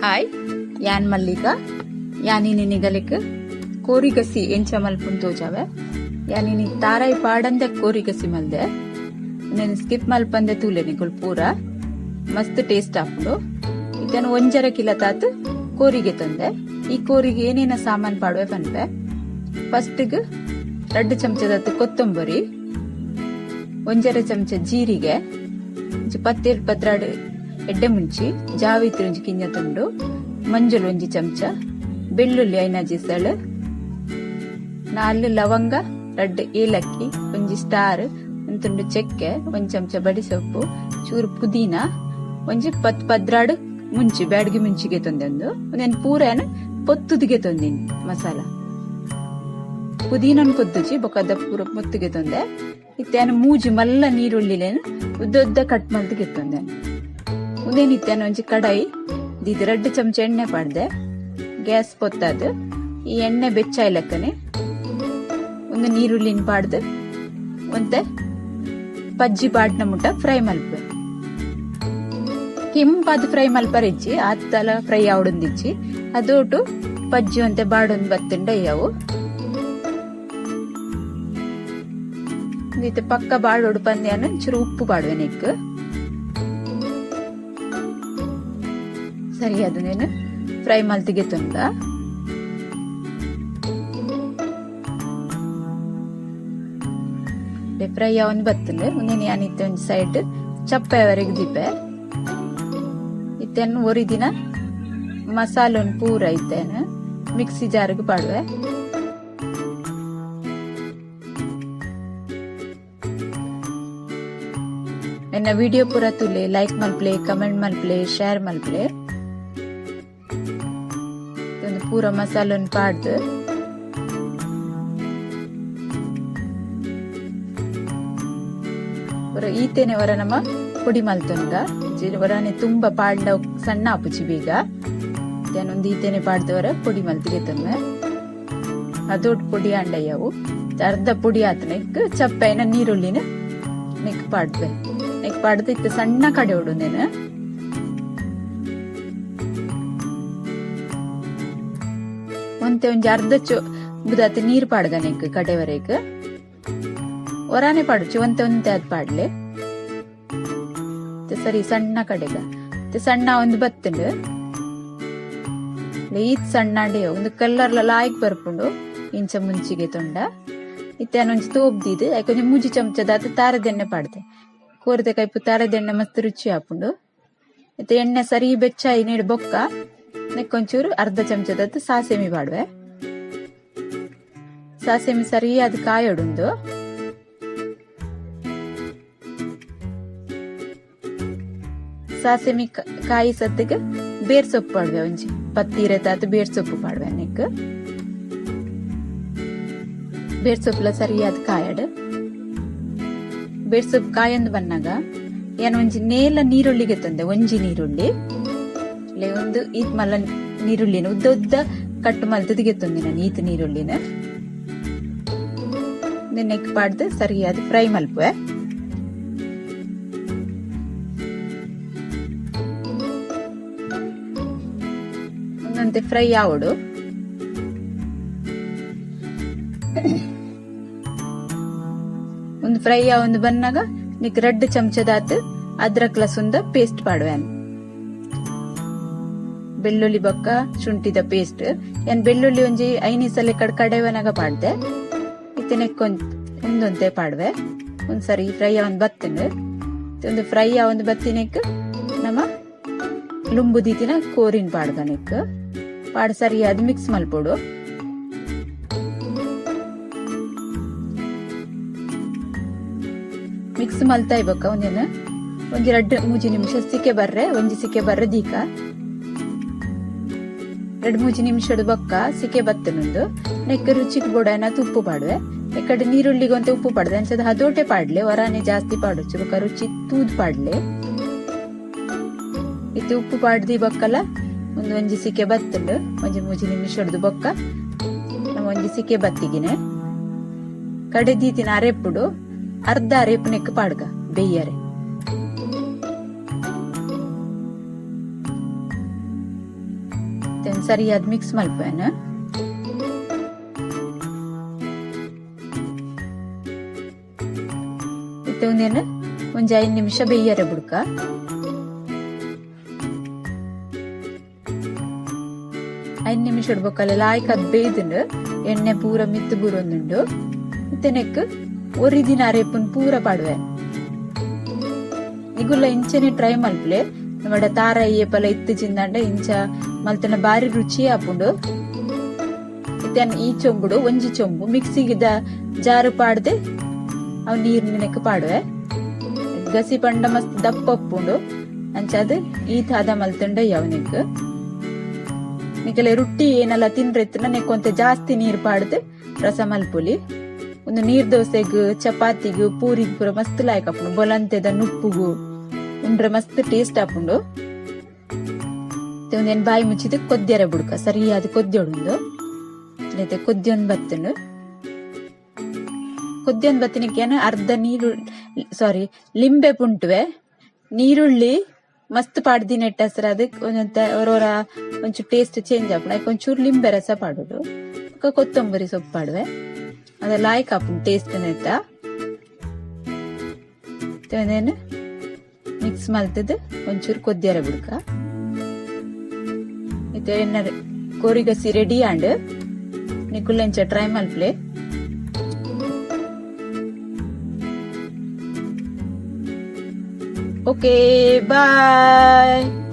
Hi, ಯಾನ್ ಮಲ್ಲಿಕ. ಯಾನಿನಿ ನಿಗಲಿಕ್ ಕೋರಿಗಸಿ ಎಂಚ ಮಲ್ಪುನ್ ತೋಜಾವೆ. ಯಾನಿನಿ ತಾರಾಯಿ ಪಾಡಂದೆ ಕೋರಿಗಸಿ ಮಲ್ದೆ. ನೆನ್ ಸ್ಕಿಪ್ ಮಲ್ಪಂದೆ ತೂಲೆ ನಿಗುಲ್ ಪೂರ. ಮಸ್ತ್ ಟೇಸ್ಟ್ ಆಪುಂಡು. ಇತ್ತನ 1.5 ಕಿಲೋ ತಾತ್ ಕೋರಿಗೆ ತಂದೆ. ಈ ಕೋರಿಗೆ ಏನೇನ ಸಾಮಾನ್ ಪಾಡುವೆ ಪನ್ಪೆ. ಫಸ್ಟ್ 2 ಚಮಚದತ್ತು ಕೊತ್ತಂಬರಿ, 1.5 ಚಮಚ ಜೀರಿಗೆ, 10 ಪತ್ರಾಡು ಎಡ್ಡೆ ಮುಂಚಿ, ಜಾವಿತ್ರಿ ಒಂಜಿ ಕಿಂಜ ತುಂಡು, ಮಂಜುಲು 1 ಚಮಚ, ಬೆಳ್ಳುಳ್ಳಿ 5 ಜಿಸಳು, 4 ಲವಂಗ, 2 ಏಲಕ್ಕಿ, 1 ಸ್ಟಾರ್, 1 ತುಂಡು ಚಕ್ಕೆ, 1 ಚಮಚ ಬಡಿಸೊಪ್ಪು, ಚೂರು ಪುದೀನ, ಒಂಜಿ 10 ಪದ್ರಾಡು ಮುಂಚಿ, ಬ್ಯಾಡ್ಗಿ ಮುಂಚಿಗೆ ತಂದೆಂದು ಒಂದೇನು ಪೂರೇನು ಪೊತ್ತುದಿಗೆ ತಂದಿನಿ ಮಸಾಲ. ಪುದೀನನ್ ಕೊದ್ದುಚಿ ಬೊಕದ ಪೂರ ಪೊತ್ತುಗೆ ತಂದೆ. ಇತ್ತೇನು ಮೂಜಿ ಮಲ್ಲ ನೀರುಳ್ಳಿಲೇನು ಉದ್ದ ಉದ್ದ ಕಟ್ ಮಲ್ತಿಗೆ ತಂದೆ. ಉಂದೇನಿತ್ತೇನು ಒಂಜಿ ಕಡಾಯಿ ದಿದ್ 2 ಚಮಚ ಎಣ್ಣೆ ಪಾಡ್ದೆ, ಗ್ಯಾಸ್ ಪೊತ್ತದು ಈ ಎಣ್ಣೆ ಬೆಚ್ಚ ಇಲಕ್ಕನೆ ಒಂದು ನೀರುಳ್ಳಿನ ಪಾಡ್ದು ಒಂತೆ ಪಜ್ಜಿ ಪಾಡ್ನ ಮುಟ್ಟ ಫ್ರೈ ಮಲ್ಪೆ. ಕೆಂಪಾದ ಫ್ರೈ ಮಲ್ಪರಿಜ್ಜಿ ಆತ್ತಲ ಫ್ರೈ ಆವಡೊಂದಿಜ್ಜಿ, ಅದೋಟು ಪಜ್ಜಿ ಒಂತೆ ಬಾಡೊಂದು ಬತ್ತುಂಡ ಅಯ್ಯವು. ಇತ್ತೆ ಪಕ್ಕ ಬಾಡೋಡು ಪಂದ್ಯಾನ ಚೂರು ಉಪ್ಪು ಪಾಡುವೆ ನೆಕ್. ಸರಿ, ಅದು ನೇನು ಫ್ರೈ ಮಲ್ತಿಗೆ ತುಂಡ. ಫ್ರೈ ಅವನ್ ಬತ್ತುಂಡು. ಮುಂದಿನ ಯಾನಿತ್ತೆ ಒಂಜಿ ಸೈಡ್ ಚಪ್ಪೆವರೆಗೆ ದೀಪೆ. ಇತ್ತೇನು ಒರಿ ದಿನ ಮಸಾಲನ್ ಪೂರ ಇತ್ತೇನು ಮಿಕ್ಸಿ ಜಾರಿಗೆ ಪಾಡುವೆ. ಎನ್ನ ವಿಡಿಯೋ ಪೂರ ತುಲೆ ಲೈಕ್ ಮಲ್ಪ್ಲೆ, ಕಮೆಂಟ್ ಮಲ್ಪ್ಲೆ, ಶೇರ್ ಮಲ್ಪ್ಲೆ. ಒಂದು ಪೂರ ಮಸಾಲನ್ ಪಾಡ್ದು ಹೊರ ಈತೇನೆ ಹೊರ ನಮ್ಮ ಪುಡಿ ಮಲ್ತೊಂದ ಹೊರನೆ ತುಂಬಾ ಪಾಡ್ಲ ಸಣ್ಣ ಆಪುಚಿ ಬೇಗ. ಒಂದು ಈತೇನೆ ಪಾಡ್ದವರ ಪುಡಿ ಮಲ್ತಿಗೆ ತೊಂದೆ. ಅದೊಟ್ಟು ಪುಡಿ ಅಂಡಯ್ಯವು ಅರ್ಧ ಪುಡಿ ಆತನ ಚಪ್ಪೈನ ನೀರುಳ್ಳಿನ ನೆಕ್ ಪಾಡ್ದೆ. ನೆಕ್ ಪಾಡ್ದು ಇತ್ತ ಸಣ್ಣ ಕಡೆ ಹೊಡುನೇನು. ಒಂತೆ ಒಂಜಿ ಅರ್ಧ ಚೊ ಬುದಾತ ನೀರು ಪಾಡ್ಗ ನೆಕ್ ಕಡೆವರೆಗೆ. ಒರಾನೆ ಪಾಡುಚಿ ಒಂತೆ ಒಂತೆ ಅದ್ ಪಾಡ್ಲೆ. ಸರಿ ಸಣ್ಣ ಕಡೆಗ ಸಣ್ಣ ಒಂದು ಬತ್ತುಂಡು. ಈತ್ ಸಣ್ಣ ಅಂಡೆ ಒಂದು ಕಲ್ಲರ್ಲ ಲಾಯ್ಕ್ ಬರ್ಪುಂಡು ಇಂಚ ಮುಂಚಿಗೆ ತೊಂಡ. ಇತ್ತೆ ಒಂಜಿ ತೋಬ್ದಿದ್ ಐಕೊಂಜಿ 3 ಚಮಚದಾತ ತಾರದೆಣ್ಣೆ ಪಾಡ್ದೆ. ಕೋರಿದ ಕೈಪು ತಾರದೆಣ್ಣೆ ಮಸ್ತ್ ರುಚಿ ಆಪುಂಡು. ಇತ್ತೆ ಎಣ್ಣೆ ಸರಿ ಬೆಚ್ಚಾಯಿ ನೀಡು ಬೊಕ್ಕ ನೆಕ್ಕೊಂಚೂರು ಅರ್ಧ ಚಮಚದಾತ ಸಾಸೆಮಿ ಪಾಡುವೆ. ಸಾಸೆಮಿ ಸರಿ ಅದು ಕಾಯೊಡುಂದು. ಸಾಸೆಮಿ ಕಾಯಿ ಸತ್ತಿಗೆ ಬೇರ್ ಸೊಪ್ಪು ಪಾಡುವೆ. ಒಂಜಿ ಪತ್ತೀರೆ ತಾತ ಬೇರ್ ಸೊಪ್ಪು ಪಾಡುವೆ ನೆಕ್. ಬೇರ್ ಸೊಪ್ಪುಲ ಸರಿಯಾದ ಕಾಯಡು. ಬೇರ್ ಸೊಪ್ಪು ಕಾಯಂದು ಬನ್ನಾಗ ಏನ್ ಒಂಜಿ ನೇಲ ನೀರುಳ್ಳಿಗೆ ತಂದೆ. ಒಂಜಿ ನೀರುಳ್ಳಿ ಲೇ ಒಂದು ಈತ್ ಮಲ್ಲ ನೀರುಳ್ಳಿನ ಉದ್ದ ಉದ್ದ ಕಟ್ ಮಲ್ತದಿಗೆ ತಂದೆ ನಾನು ಈತ್ ನೀರುಳ್ಳಿನ. ನೆಕ್ ಪಾಡ್ದು ಸರಿಯಾದ ಫ್ರೈ ಮಲ್ಪುವೆ. ಒಂದಂತೆ ಫ್ರೈ ಆವಡು. ಒಂದು ಫ್ರೈ ಒಂದು ಬನ್ನಾಗ ನಿಕ್ 2 ಚಮಚದಾತ್ ಅದ್ರಕ್ ಲಸುಂದ ಪೇಸ್ಟ್ ಪಾಡುವೆ. ಬೆಳ್ಳುಳ್ಳಿ ಬೊಕ್ಕ ಶುಂಠಿದ ಪೇಸ್ಟ್. ಏನ್ ಬೆಳ್ಳುಳ್ಳಿ ಒಂಜಿ 5 ಸಲ ಕಡೆ ಕಡೆವನಾಗ ಪಾಡ್ದೆ. ಇತ್ತೆ ನೆಕ್ ಒಂದೊಂತೆ ಪಾಡುವೆ. ಒಂದ್ಸರಿ ಫ್ರೈ ಒಂದು ಬತ್ತುಂಡು. ಒಂದು ಫ್ರೈ ಒಂದು ಬತ್ತಿನೆಕ್ ನಮ್ಮ ಲುಂಬು ದೀತಿನ ಕೋರಿನ್ ಪಾಡ್ಗ ನೆಕ್ ಪಾಡ್ ಸರಿ ಅದು ಮಿಕ್ಸ್ ಮಲ್ಪೊಡು. ಮಿಕ್ಸ್ ಮಲ್ತಾ ಇಬಕ್ಕ ಒಂದೇನು ಒಂಜಿ 2-3 ನಿಮಿಷ ಸಿಕ್ಕೆ ಬರ್ರೆ, ಒಂಜಿ ಸಿಕ್ಕೆ ಬರ್ರೆ ದೀಕ 2-3 ನಿಮಿಷದ ಬೊಕ್ಕ ಸಿಕ್ಕೆ ಬತ್ತನೊಂದು ನೆಕ್ ರುಚಿಗೆ ಬೋಡಾಯನ ಉಪ್ಪು ಪಾಡುವೆ. ಎಕ್ಕಡೆ ನೀರುಳ್ಳಿಗೊಂತೆ ಉಪ್ಪು ಪಾಡ್ದೆ ಅಂಚದ ಹದೋಟೆ ಪಾಡ್ಲೆ, ಹೊರಾನೆ ಜಾಸ್ತಿ ಪಾಡುಚ್ಚು ಬೊಕ್ಕ ರುಚಿ ತೂದ್ ಪಾಡ್ಲೆ. ಇತ್ತು ಉಪ್ಪು ಪಾಡ್ದಿ ಬೊಕ್ಕಲ ಒಂದು ಒಂಜಿ ಸಿಕ್ಕೆ ಬತ್ತುಂಡು. ಒಂಜಿ 3 ನಿಮಿಷದ ಬೊಕ್ಕ ನಮ್ಮ ಒಂಜಿ ಸಿಕ್ಕೆ ಬತ್ತಿಗಿನೆ ಕಡೆ ದೀತಿನ ಅರೆಪುಡು ಅರ್ಧ ಅರೆಪು ನೆಕ್ ಪಾಡ್ಗ ಬೆಯ್ಯರೆ. ಸರಿಯಾದ ಮಿಕ್ಸ್ ಮಲ್ಪುವೆನ್. ಇತ್ತೆ ಉಂದೆನ್ ಒಂಜಿ 5 ನಿಮಿಷ ಬೇಯ್ಯರೆ ಬುಡ್ಕ. 5 ನಿಮಿಷಡ್ ಬೊಕ್ಕಲ ಲಾಯ್ಕ್ ಅದ್ ಬೇಯ್ದುಂಡು, ಎಣ್ಣೆ ಪೂರ ಮಿತ್ತ್ ಬೂರೊಂದುಂಡು. ಇತ್ತೆ ನೆಕ್ ಒರಿದಿನ ಅರೆಪುನ್ ಪೂರ ಪಾಡುವೆ. ನಿಗುಲ್ಲ ಇಂಚನೆ ಟ್ರೈ ಮಲ್ಪುಲೆ. ನಮ್ಮಡ ತಾರಾಯಿ ಏಪಲ ಇತ್ತು ಚಿಂದಾಂಡ ಇಂಚ ಮಲ್ತನ ಬಾರಿ ರುಚಿ ಆಪುಂಡು. ಇತ್ತೆ ಈ ಚೊಂಬುಡು ಒಂಜಿ ಚೊಂಬು ಮಿಕ್ಸಿಗಿದ ಜಾರು ಪಾಡ್ದೆ ಅವು ನೀರ್ ನೆಕ್ ಪಾಡುವೆ. ಗಸಿ ಪಂಡ ಮಸ್ತ್ ದಪ್ಪ ಉಪ್ಪುಂಡು, ಅಂಚಾದ್ ಈ ತಾದ ಮಲ್ತುಂಡ ಯಾವನೆಕ್. ನಿಕಲೆ ರುಟ್ಟಿ ಏನೆಲ್ಲ ತಿಂದ್ರೆ ನೆಕ್ ಒಂತೆ ಜಾಸ್ತಿ ನೀರ್ ಪಾಡ್ದು ರಸ ಮಲ್ಪುಲಿ. ಒಂದು ನೀರ್ ದೋಸೆಗ್, ಚಪಾತಿಗ್, ಪೂರಿಗ್ ಪೂರ ಮಸ್ತ್ ಲಾಯ್ಕ್ ಆಪುಂಡು. ಬೊಲಂತೆದ ನುಪ್ಪುಗು ಉಂಡ್ರೆ ಮಸ್ತ್ ಟೇಸ್ಟ್ ಆಪುಂಡು. ಉಂದೆನ್ ಬಾಯಿ ಮುಚ್ಚಿದ್ ಕೊದ್ಯರೆ ಬುಡ್ಕ, ಸರಿಯಾದ ಕೊದ್ಯೊಡುಂದು. ಕೊದ್ಯೊಂದು ಬತ್ತುಂಡು. ಕೊದ್ಯೊಂದು ಬತ್ತಿನಕ್ಕೆ ಅರ್ಧ ನೀರು ಸಾರಿ ಲಿಂಬೆ ಪುಂಟುವೆ, ನೀರುಳ್ಳಿ ಮಸ್ತ್ ಪಾಡ್ದಿನ ಹಸ್ರ ಅದಕ್ಕೆ ಒಂಜೊಂತ ಒರೊರ ಒಂಚೂರು ಟೇಸ್ಟ್ ಚೇಂಜ್ ಆಪುಂಡು. ಐಕ್ ಒಂಚೂರು ಲಿಂಬೆ ರಸ ಪಾಡೋಡು, ಬೊಕ್ಕ ಕೊತ್ತಂಬರಿ ಸೊಪ್ಪು ಪಾಡುವೆ. ಅದ ಲಾಯ್ಕ್ ಆಪುಂಡು ಟೇಸ್ಟ್ ನೆತ್ತ. ಮಿಕ್ಸ್ ಮಲ್ತದ್ ಒಂಚೂರು ಕೊದ್ಯರೆ ಬುಡ್ಕ. ಇತ್ತೆ ಎನ್ನ ಕೋರಿಗಸಿ ರೆಡಿ ಆಂಡ್. ನಿಕುಲ್ ಇಂಚ ಟ್ರೈ ಮಲ್ಪುಲೆ. Okay, bye.